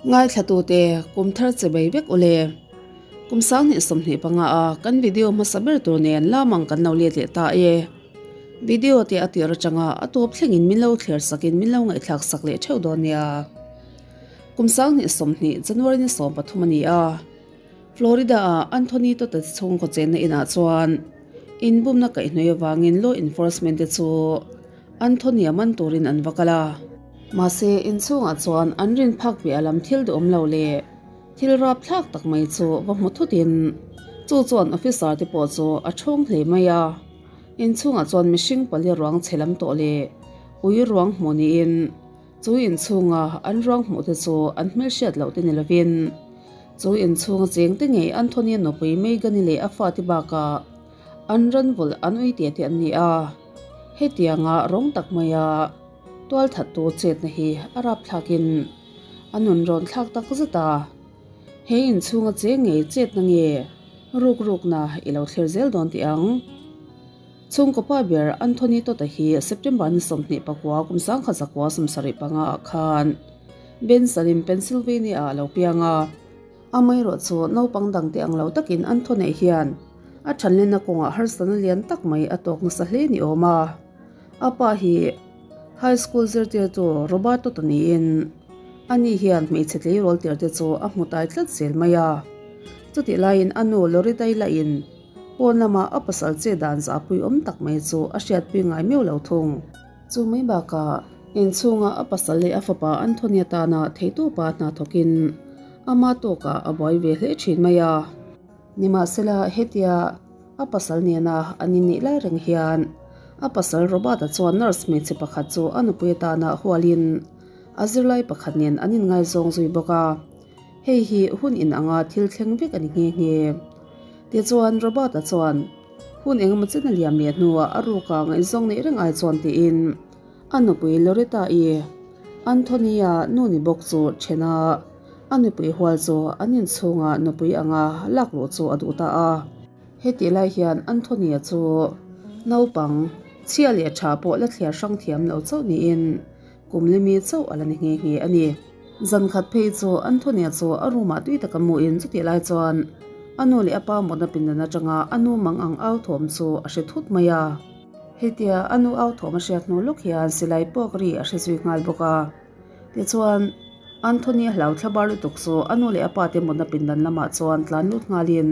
Ngaithlatute kum thar che bei vek u le. Kum 2025 a kan video hmasa ber tur nen lamang kan lo let leh ta e. Video te a tir atanga a tawp thlengin min lo thler sakin min lo ngaihthlak sak leh theuh dawn nia. Kum 2020 January ni 13 a ni a. Florida a Anthony Tota chhungkaw chenna inah chuan inbumna kaihhnawih avangin law enforcement te chu Anthony a man turin an va kal a. Mahse, inchhungah chuan an rin phak piah lam thil duhawm lo leh thil rapthlak tak mai chu va hmu thutin chu chuan officer te pawh chu a thawng hle mai a. Inchhungah chuan mihring pali ruang chhe lam tawh leh ui ruang hmuh niin Chu inchhunga an ruang hmuh te chu an hmelhriat loh te ni lovin, chu inchhunga cheng te ngei Anthony nupui Megan-i leh a fate bakah an ran vawlh an ui te te an ni a. Hetianga rawng tak maia tualthattu chetna hi a rapthlakin a nun rawn thlak tak zet a. He inchhunga cheng ngei chetna nge rukrukna i lo thlir zel dawn tih ang. Chhungkaw pa ber Anthony Tota hi September ni 29 kum 1975 ah khan Bensalem, Pennsylvania ah a lo piang a. Amaherawh chu naupang dangte ang lo takin Anthony hian a thanlenna kawngah harsatna lian tak mai a tawk nasa hle ni awm a. A pa hi High School zirtirtu Robert Tota niin ani hian hmeichhe tleirawl tirte chu a hmu tai tlat zel mai a. Chutih laiin a nu Lori Dayla-in Pawn lama a pasal che dan zahpui awm tak mai chu a hriatpui ngai meuh lo thung. Chu mai bakah inchhunga a pasal leh a fapa Anthony atana theitupa hna thawkin ama tawkah a buai ve hle thin mai a. Nimahsela hetia a pasal nena an inneih lai reng hian a pasal Robert-a chuan nurse hmeichhe pakhat chu a nupui atana hualin a zirlai pakhat nen an inngaizawng zui bawk a. Hei hi hun inanga thil thleng vek a ni nghe nghe. Tichuan, Robert-a chuan, Hun engemaw chen a liam leh hnuah a ruka ngaihzawng neih reng ai chuan tiin a nupui Loretta-i, Anthony-a nu ni bawk chu then a, a nupui hual chu an inchhunga nupui anga lak luh chu a duh ta a. Hetih lai hian Anthony-a chu naupang, chhia leh tha pawh la thliar hrang thiam lo chauh niin kum limi chauh a la ni nghe nghe a ni. Zan khat phei chu Anthony-a chu a room-ah tui taka muin chutih lai chuan a nu leh a pa mutna pindan atanga a nu mang ang au thawm chu a hre thut mai a. Hetia a nu au thawm a hriat hnu lawk hian silai puak ri a hre zui nghal bawk a. Tichuan, Anthony-a hlau thla bar lutuk chu a nu leh a pa te mutna pindan lamah chuan tlan lut nghalin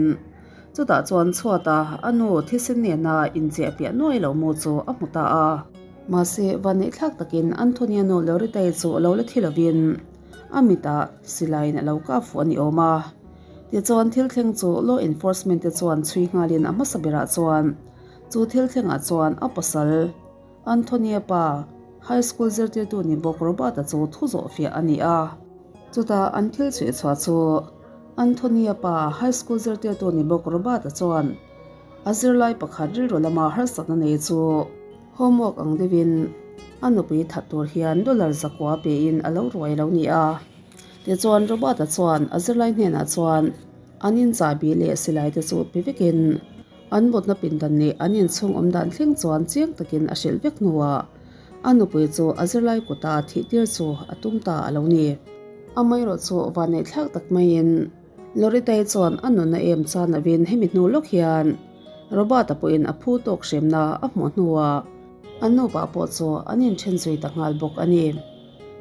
chutah chuan chhuata a nu thisen nena inchiah piah nuai lo mu chu a hmu ta a. Mahse, vanneihthlak takin Antonia nu Loretta-i chu a lo la thi lovin a mitah silaiin a lo kap fuh a ni awm a. Tichuan, thil thleng chu law enforcement te chuan chhui nghalin a hmasa berah chuan chu thil thlengah chuan a pasal Antonia pa high school zirtirtu ni bawk Robert-a chu thu zawh fiah a ni a. Chutah an thil chhuih chhuah chu Antonia pa high school zirtirtu ni bawk Robert-a chuan a zirlai pakhat rilru lama harsatna nei chu Homework ang deuhin a nupui that tur hian dollar zakua pein a lo ruai lo ni a. Tichuan Robert-a chuan a zirlai hnenah chuan an inchahbi leh silai te chu pe vekin an mutna pindan leh an inchhung awm dan thleng chuan chiang takin a hrilh vek hnuah a nupui chu a zirlai kuta thih tir chu a tum ta a lo ni. Amaherawh chu vanneihthlak tak maiin Loretta-i chuan a nunna em chan lovin hemi hnu lawk hian Robert-a pawhin a phu tawk hremna a hmuh hnuah an nupa pawh chu an inthen zui ta nghal bawk a ni.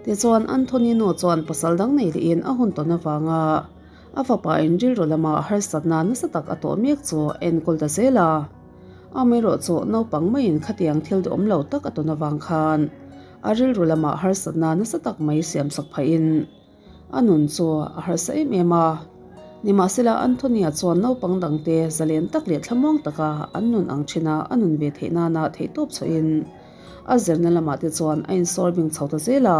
Tichuan, Anthony nu chuan pasal dang nei lehin a hun tawn avanga a fapa in rilru lama harsatna nasa tak a tawh mek chu a enkawl ta zel a. Amaherawh chu naupang maiin khatiang thil duhawm lo tak a tawn avang khan a rilru lama harsatna nasa tak mai siamsak phahin A nun chu a harsa em em a. Nimahsela Antonia chuan naupang dangte zalen tak leh thlamuang taka an nun ang thin a a nun ve theih nana theihtawp chhuahin a zirna lamah te chuan a insawr bing chho ta zel a.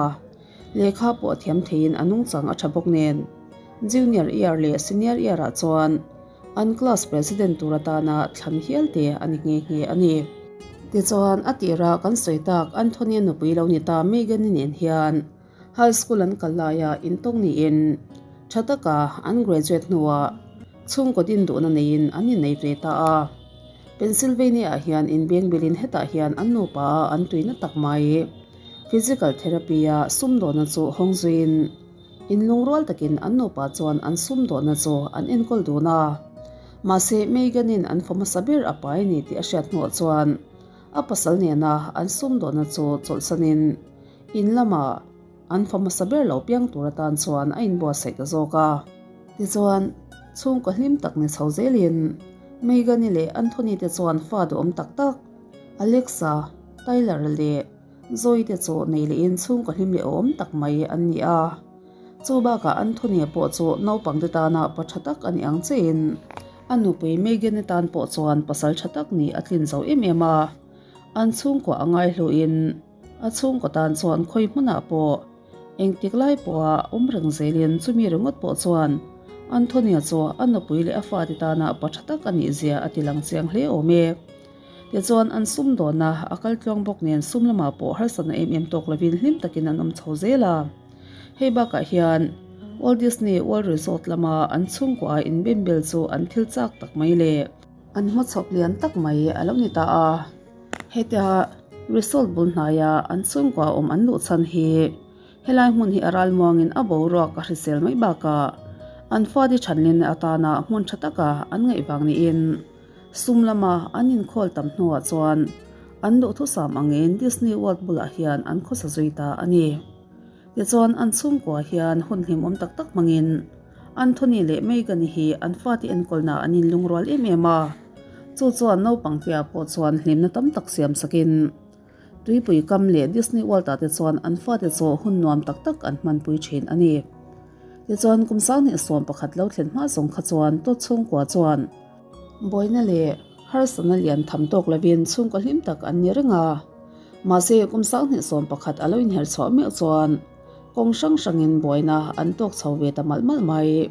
Lehkha pawh a thiam theiin a nungchang a tha bawk nen Junior year leh Senior year ah chuan an class president tur atana thlan hial te a ni nghe nghe a ni. Tichuan a tira kan sawi tak Antonia nupui lo ni ta Megan-i nen hian High school an kal laia intawng niin tha taka an graduate hnuah chhungkaw din duhna neiin an innei ve ta a. Pennsylvania ah hian inbeng bilin hetah hian an nupa a an tuina tak mai. Physical therapy a sumdawnna chu hawng zuiin. Inlungrual takin an nupa chuan an sumdawnna chu an enkawl dun a. Mahse, Megan-in an fa hmasa ber a pai a ni tih a hriat hnuah chuan a pasal nena an sumdawnna chu chawlhsanin in lamah an fa hmasa ber lo piang tur atan chuan a inbuatsaih ta zawk a. Tichuan, chhungkaw hlim tak ni chho zelin Megan-i leh Anthony te chuan fa duhawm tak tak Alexa, Tyler-a leh Zoe te chu nei lehin chhungkaw hlim leh awm tak mai an ni a. Chu bakah Anthony-a pawh chu naupang te tana pa tha tak a ni ang chiahin a nupui Megan-i tan pawh chuan pasal tha tak nih a tlin zo em em a. An chhungkua a ngaihluhin a chhungkaw tan chuan khawi hmunah pawh engtik lai pawha awm reng zelin chumi ringawt pawh chuan Anthony-a chu a nupui leh a fate tana pa tha tak a nih zia a ti lang chiang hle awm e. Tichuan an sum dawn a, a kal tluang bawk nen sum lamah pawh harsatna em em tawk lovin hlim takin an awm chho zel a. Hei bakah hian Walt Disney World Resort lama an chhungkuaha inbembel chu an thil chak tak mai leh an hmachhawp lian tak mai a lo ni ta a. Hetia resort bul hnaia an chhungkua awm an luh chhan hi helai hmun hi a ralmuangin a boruak a hrisel mai bakah an fate thanlinna atana hmun tha taka an ngaih vang niin Sum lama an inkhawl tam hnuah chuan an duhthusam angin Disney World bulah hian an khawsa zui ta a ni. Tichuan an chhungkua hian hun hlimawm tak tak hmangin Anthony leh Megan-i hi an fate enkawlna an inlungrual em em a, chu chuan naupang tia pawh chuan hlimna tam tak siam sakin tuipui kam leh Disney World-ah te chuan an fate chu hun nuam tak tak an hmanpui thin a ni. Tichuan kum 2011 lo thlen hma zawng kha chuan Todd chhungkua chuan Buaina leh harsatna lian tham tawk lovin chhungkaw hlim tak an ni reng a. Mahse, kum 2011 a lo inher chhuah meuh chuan kawng hrang hrangin buaina an tawk chho ve ta malh malh mai.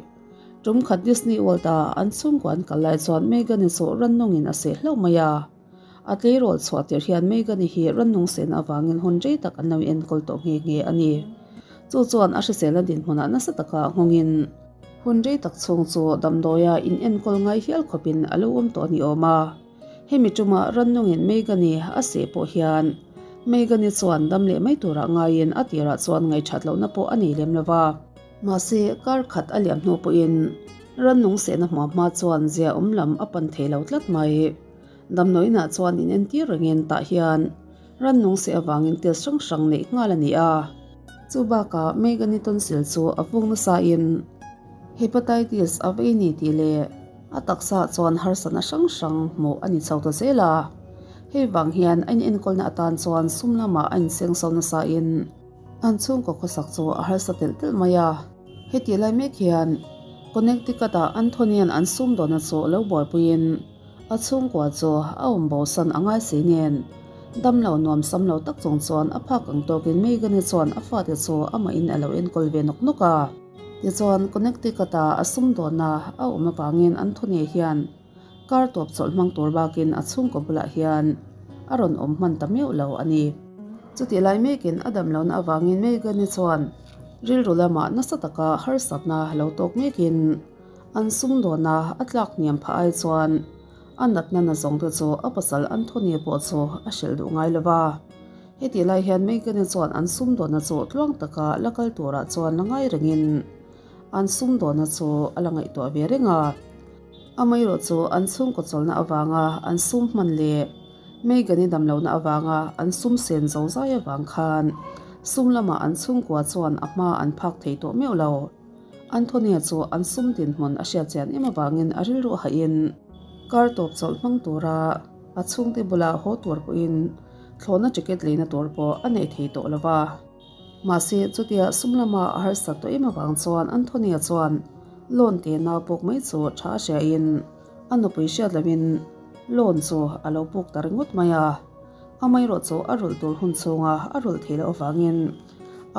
Tum khat Disney World-a an chhungkua an kal lai chuan Megan-i chu rannungin a seh hlauh mai a. A tleirawl chhuah tirh hian Megan-i hi rannung sehna avangin hun rei tak an lo enkawl tawh nghe nghe a ni. Chu chuan a hriselna dinhmunah nasa taka nghawngin, Hun rei tak chhung chu damdawia in enkawl ngai hial khawpin a lo awm tawh a ni awm a. Hemi ṭuma rannungin Megan-i a seh pawh hian Megan-i chuan dam leh mai turah ngaiin a tirah chuan ngaihṭhat lohna pawh a nei lem lo va. Mahse, kar khat a liam hnu pawhin rannung sehna hmuam hma chuan zia awm lam a pan thei lo tlat mai. Damdawiinah chuan in entir rengin tah hian rannung seh avangin test hrang hrang neih nghal a ni a. Chu bakah Megan-i tonsil chu a vung nasain hepatitis a vei ni tih leh a taksaah chuan harsatna hrang hrang hmuh a ni chho ta zel a. Hei vang hian a inenkawlna atan chuan sum lamah a insengso nasain an chhungkaw khawsak chu a harsa telh telh mai a. Heti lai mek hian Connecticut-ah Anthony-a'n an sumdawnna chu lo buaipuiin A chhungkua chu a awm bosan a ngai si nen, damlo nuam sam lo tak chung chuan a phak ang tawkin Megan-i chuan a fate chu amahin a lo enkawl ve nawk nawk a. Tichuan, Connecticut-a a sumdawnna a awm avangin Anthony hian kar tawp chawlh hmang tur bakin a chhungkaw bulah hian a rawn awm hman ta meuh lo a ni. Chutih lai mekin a damlohna avangin Megan-i chuan rilru lamah nasa taka harsatna lo tawk mekin, An sumdawna a tlak hniam phah ai chuan a natna na zawng te chu a pasal Anthony pawh chu a hrilh duh ngai lo va. Hetih lai hian Megan-i chuan an sumdawna chu tluang taka la kal turah chuan la ngai rengin an sumdawna chu a la ngaihtuah ve reng a. Amaherawh chu an chhungkaw chawlhna avanga an sum hman leh Megan-i damlohna avanga an sum sen zo zai avang khan sum lamah an chhungkua chuan a hma an phak thei tawh meuh lo. Antonia chu an sum dinhmun a hriat chian em avangin a rilru a hahin kar tawp chawlh hmang tura a chhungte bula haw tur pawhin thlawhna ticket leina tur pawh a nei thei tawh lo va. Mahse, chutia sum lama a harsat tawh em avang chuan Antonia chuan loan te nau puk mai chu tha a hriain a nupui hriat loin loan chu a lo puk ta ringawt mai a. Amaherawh chu a rulh tur hun chhunga a rulh theih loh avangin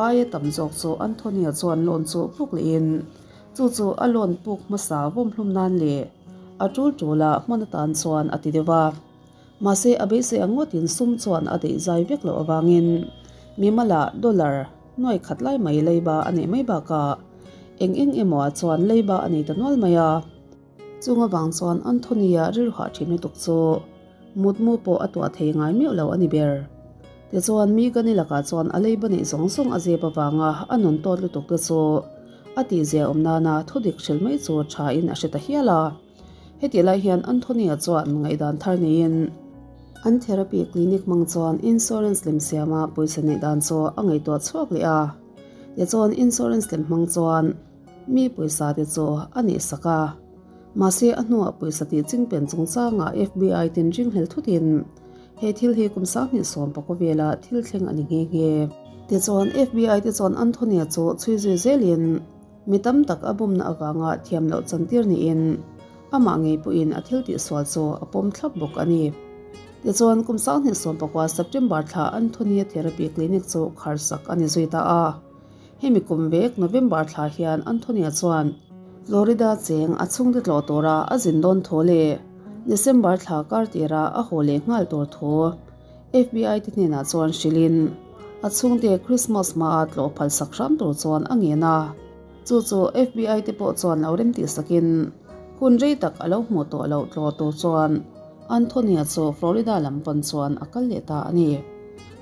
Aia tam zawk chu Antonia chuan loan chu puk lehin chu chu a loan puk hmasa vawm hlum nan leh a tul tula hman atan chuan a ti deuh a. Mahse a beisei ang ngawtin sum chuan a deih zai vek loh avangin mimala dollar nuai khat lai mai leiba a neih mai bakah eng eng emaw ah chuan leiba a nei ta nual mai a. Chung avang chuan Anthony-a rilru hah thin lutuk chu mutmu pawh a tuah thei ngai meuh lo a ni ber. Tichuan, Megan-i lakah chuan a leiba neih zawng zawng a zep avanga a nun tawt lutuk te chu. A tihzia awm nana thudik hrilh mai chu tha in a hre ta hial a. Hetih lai hian Anthony-a chuan ngaihdan thar neiin an therapy clinic hmang chuan insurance lem siama pawisa neih dan chu a ngaihtuah chhuak leh a. Tichuan insurance lem hmang chuan mi pawisa te chu a neihsak a. Mahse a hnuah pawisa tih chingpen chungchangah FBI ten ringhlel thutin he thil hi kum 2019 vela thil thleng a ni nghe nghe. Tichuan FBI te chuan Anthony-a chu chhui zui zelin Mi tam tak a bumna avanga thiam loh chantir niin amah ngei pawhin a thil tihsual chu a pawm thlap bawk a ni. Tichuan, kum 2019 September thla Anthony-a Therapy Clinic chu kharsak a ni zui ta a. Hemi kum vek November thla hian Anthony-a chuan Florida cheng a chhungte tlawh tura a zin dawn thu leh December thla kar tira a haw leh nghal tur thu FBI te hnenah chuan hrilhin a chhungte Christmas hmaa tlawh phal sak hram tur chuan a ngen a. Chu chu FBI te pawh chuan lo rem tih sakin hun rei tak a lo hmuh tawh loh tlawh tur chuan Anthony-a chu Florida lam pawn chuan a kal leh ta a ni.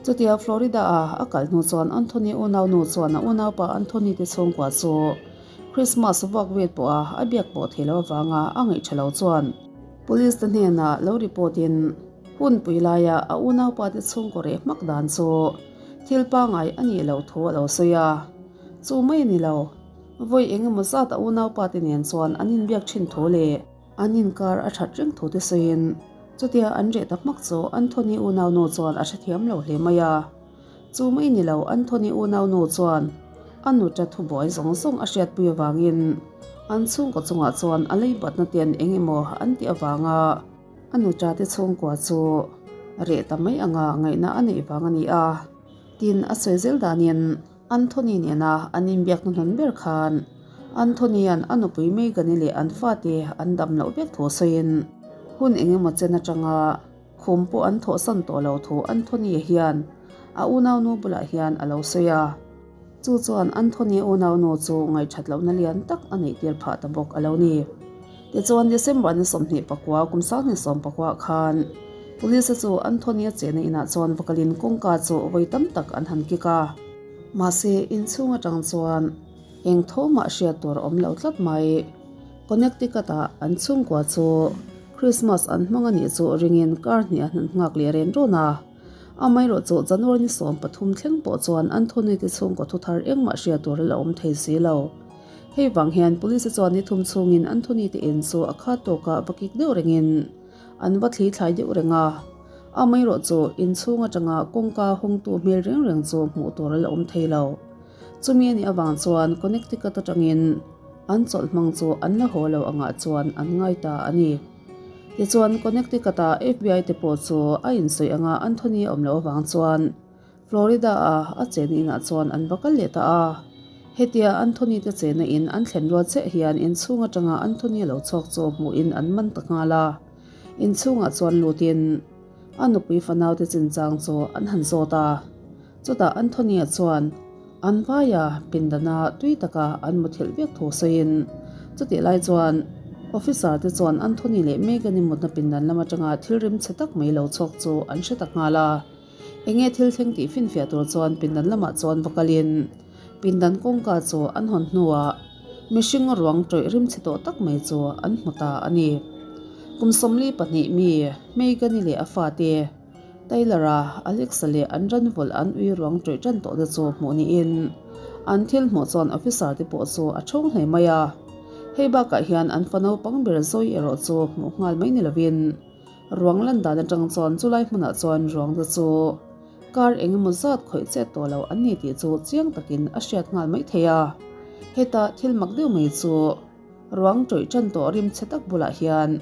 Chutia Florida-a a kal hnu chuan Anthony unaunu chuan a unaupa Anthony te chhungkua chu Christmas vuak vel pawha a biak pawh thei lo avanga a ngaih tha lo chuan Police te hnenah lo report in Hunpui laia a unaupa te chhungkaw reh hmak dan chu thil pangngai a nih loh thu a lo sawi a. Chu mai a ni lo, vawi eng emaw zat a unaupa te nen chuan an inbiak thin thu leh an inkar a that reng thu te sawiin chutia an reh ta hmak chu Anthony unaunu chuan a hrethiam lo hle mai a. Chu mai ni lo, Anthony unaunu chuan a nuta thubuai zawng zawng a hriatpui avangin an chhungkaw chungah chuan a leibatna ten eng emaw an tih avanga A nuta te chhungkua chu reh ta mai anga ngaihna a neih vang a ni a. Tin, a sawi zel danin Anthony nena an inbiak hnuhnun ber khan Anthony-a'n a nupui Megan-i leh an fate an dam loh vek thu sawiin hun eng emaw chen atanga khum pawh an thawhsan tawh lo thu Anthony-a hian a unaunu bulah hian a lo sawi a. Chu chuan Anthony unaunu chu ngaihthat lohna lian tak a neih tir phah ta bawk a lo ni. Tichuan December ni 24 kum 2019 ah khan Police chu Anthony a chehna inah chuan va kalin kawngka chu vawi tam tak an han kik a. Mahse inchhung atang chuan eng tho mah hriat tur a awm lo tlat mai. Connecticut ah an chhungkua chu Christmas an hmang a nih chu ringin kar hnih an han nghak leh ren rawn a. Amaherawh chu January ni 13 thleng pawh chuan Anthony te chhungkaw thu thar engmah hriat tur a la awm thei si lo. Hei vang hian Police chuan ni thum chhungin Anthony te in chu a khat tawkah va kik deuh rengin an va thli thlai deuh reng a. Amaherawh chu in chhung atanga kawngka hawngtu hmel reng reng chu hmuh tur a la awm thei lo. Chumi a nih avang chuan Connecticut atangin an chawlh hmang chu an la haw lo angah chuan an ngai ta a ni. Tichuan, Connecticut-a FBI te pawh chu a insawi anga Anthony a awm loh avang chuan Florida-a a chenna inah chuan an va kal leh ta a. Hetia Anthony te chenna in an thlen rual chiah hian inchhung atanga Anthony a lo chhuak chu hmuhin an man ta nghal a. Inchhungah chuan lutin a nupui fanau te chinchang chu an han zawt a. Chutah Anthony-a chuan an vaia pindana tui taka an muthilh vek thu sawiin chutih lai chuan officer te chuan Anthony leh Megan-i mutna pindan lam atanga thil rim chhe tak mai lo chhuak chu an hre ta nghal a. Enge thil thleng tih finfiah tur chuan pindan lamah chuan va kalin pindan kawngka chu an hawn hnuah mihring ruang tawih rim chhe tawh tak mai chu an hmu ta a ni. Kum 42 mi Megan-i leh a fate Taylor-a, Alex-a leh an ran vawlh an ui ruang ṭawih ṭan tawh te chu hmuh niin an thil hmuh chuan officer te pawh chu a ṭhawng hle mai a. Hei bakah hian an fa naupang ber Zoe erawh chu hmuh nghal mai ni lovin ruang lan dan aṭang chuan chulai hmunah chuan ruang te chu kar eng emaw zat khawih chet tawh lo an ni tih chu chiang takin a hriat nghal mai thei a. Heta thil mak deuh mai chu ruang ṭawih ṭan tawh rim chhe tak bulah hian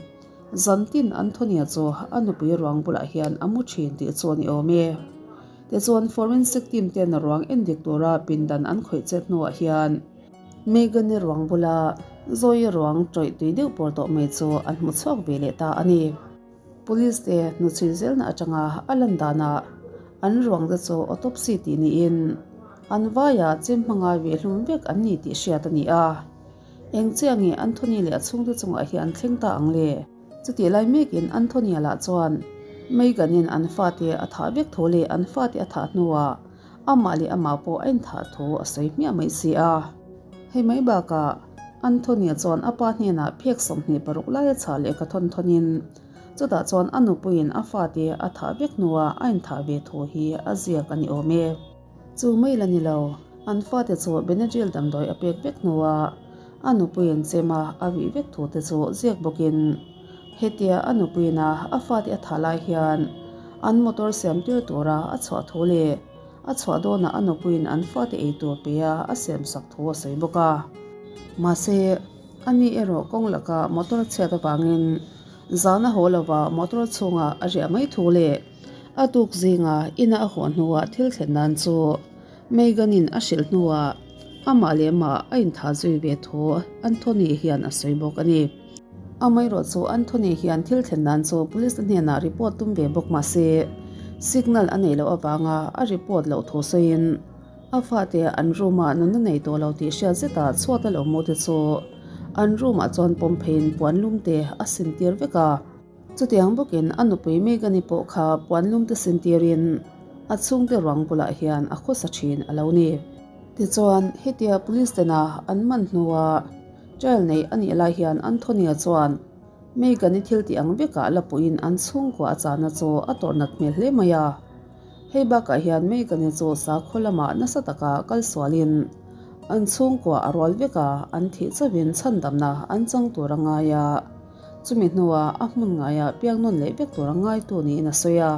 Zantin Anthony-a chu a nupui ruang bulah hian a mu thin tih chu a ni awm e. Tichuan forensic team ten ruang endik tura pindan an khawih chet hnuah hian Megan-i ruang bula Zoe ruang tawih tui deuh pawr tawh mai chu an hmu chhuak ve leh ta a ni. Police te hnuchhui zelna atanga a lan danah an ruang te chu autopsy tih niin an vaia chem hmanga vehlum vek an ni tih hriat a ni a. Eng chiah nge Anthony leh a chhungte chungah hi an thleng ta ang le? Chutih lai mekin Anthony-a lah chuan Megan-in an fate a thah vek tho leh an fate a thah hnuah amah leh amah pawh a inthah thu a sawi hmiah mai si a. Hei mai bakah Anthony-a chuan a pa hnenah phek 26 lai a chhah lehkha thawn thawnin chutah chuan a nupuiin a fate a thah vek hnuah a inthah ve thu hi a ziak a ni awm e. Chu mai la ni lo, an fate chu Benadryl damdawi a pek vek hnuah a nupuiin chema a vih vek thu te chu ziak bawkin hetia a nupuiin a a fate a thah lai hian an motor siam tir tura a chhuah thu leh a chhuah dawnah a nupuiin an fate ei tur pe a a siam sak thu a sawi bawk a. Mahse, ani erawh kawng laka motor chhiat avangin zan a haw lova motor chhungah a riah mai thu leh A tuk zinga ina a haw hnuah thil thlen dan chu Megan-in a hrilh hnuah amah leh mah a inthah zui ve thu Anthony hian a sawi bawk a ni. Amaherawh chu Anthony hian thil thlen dan chu police te hnenah report tum ve bawk mah se signal a neih loh avanga a report loh thu sawiin a fate an room-ah nunna nei tawh lo tih hriat zetah chhuat a lo hmuh te chu an room-ah chuan pawm pheiin puan lum te a sintir vek a. Chutiang bawkin a nupui Megan-i pawh kha puanlum te sintirin a chhungte ruang bulah hian a khawsa thin a lo ni. Tichuan, hetia police tena an man hnua trial neih a nih lai hian Anthony-a chuan Megan-i thil tih ang vekah la puiin an chhungkua a chahna chu a tawrh nat hmel hle mai a. Hei bakah hian Megan-i chu sakhaw lamah nasa taka kal sualin an chhungkua a rual vek a, an thih chauhin chhandamna an chang tur a ngai a. Chumi hnuah a hmun ngaiah piang nawn leh vek tur a ngaitu niin a sawi a,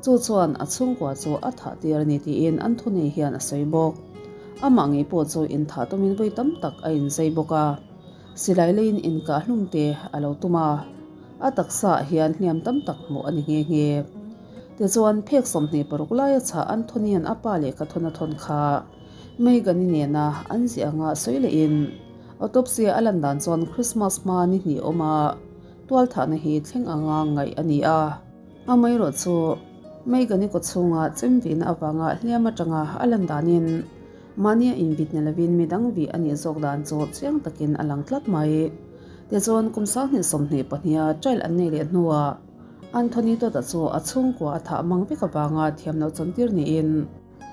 chu chuan a chhungkua chu a thah tir a ni tiin Anthony hian a sawi bawk. Amah ngei pawh chu inthah tumin vawi tam tak a inzei bawk a, silai leiin inkah hlum te a lo tum a, a taksaah hian hliam tam tak hmuh a ni nghe nghe. Tichuan, phek 26 laia chhah Anthony-a'n a pa lehkha thawn a thawn kha Megan-i nena an ziah anga sawi lehin, Autopsy a lan dan chuan Christmas hma ni hnih awma tualthahna hi thleng anga ngaih a ni a. Amaherawh chu Megan-i kawchhunga chem vihna avanga hliam atanga a lan danin mahnia invit ni lovin midang vih a nih zawk dan chu chiang takin a lang tlat mai. Tichuan kum 2022 a trial an nei leh hnuah Anthony Todd-a chu a chhungkua a thah mang vek avanga thiam loh chantir niin,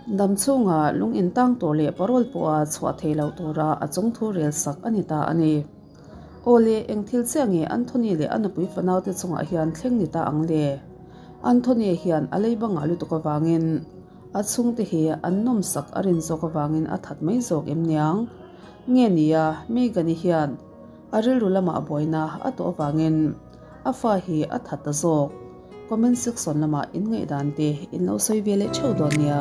Dam chhunga lung intang tur leh parole pawha chhuah thei lo tura a chungthu rel sak a ni ta a ni. Aw le, eng thil chiah nge Anthony leh a nupui fanaute chungah hian thleng ni ta ang le? Anthony hian a lei bangah lutuk avangin a chhungte hi an nawmsak a rin zawk avangin a that mai zawk em niang? Nge nia, Megan-i hian a rilru lamah buaina a tawh avangin a fa hi a that ta zawk. Comment section lamah in ngaihdan te in lo sawi ve leh theuh dawn nia.